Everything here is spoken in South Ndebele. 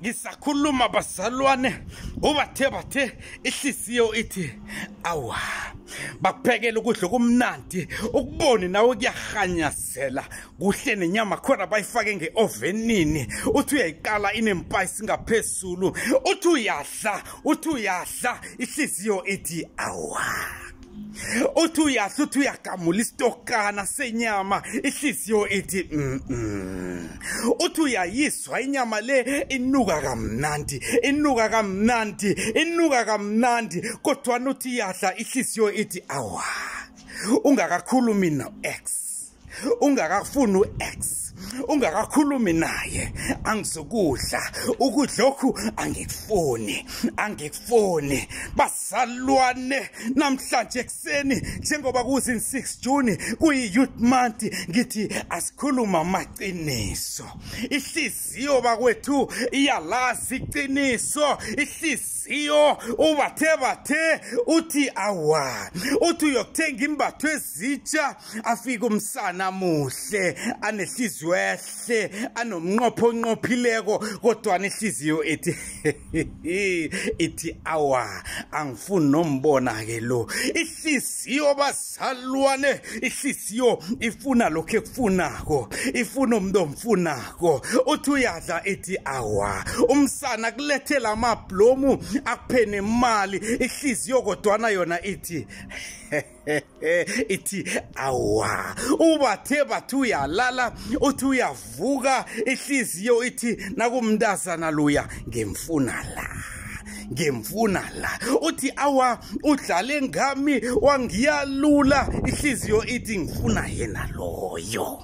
Ngisakhuluma bazalwane, ubathe bathe ihliziyo ithi awa, bakuphekela ukudla okumnandi, ukubone nawe kuyahanyazela kuhle, nenyama khona bayifake nge-ovenini, uthi uyayiqala inempayisi ngaphezulu, uthi uyadla, uthi uyadla, ihliziyo ithi awa. Uthi uyadla, uthi uyagamula isitokana senyama, ihliziyo ithi Uthi uyayizwa inyama le inuka kamnandi, inuka kamnandi, inuka kamnandi, kodwa uthi iyadla, ihliziyo ithi awa. Ungakakhulumi no-ex, ungakafuni u-ex, ungakakhulumi naye, angizokudla ukudla lokhu, angikufuni, angikufuni. Bazalwane, namhlanje ekuseni njengoba kuzi 6 June, kuyi-Youth Month, ngithi asikhuluma amaqiniso. Ihliziyo bakwethu iyalazi iqiniso. Ihliziyo ubathe bathe uthi awa, uthi uyokuthenga imbatho ezitsha, afike umsana muhle, anehliziyo ehle, anomnqopho onqophileko, kodwa nehliziyo ithi awa, angifuni nombona ke lo. Ihliziyo bazalwane, ihliziyo ifuna lokho ekufunako, ifuna umuntu omfunako. Uthi uyadla, ithi awa. Umsana kulethela amablomu, akuphe nemali, ihliziyo kodwana yona ithi awa. Ubathe bathi uyalala, uthi uyavuka, ihliziyo ithi nakumntazana luya, ngimfuna la, ngimfuna la. Uthi awa, udlale ngami wangiyalula, ihliziyo ithi ngifuna yena loyo.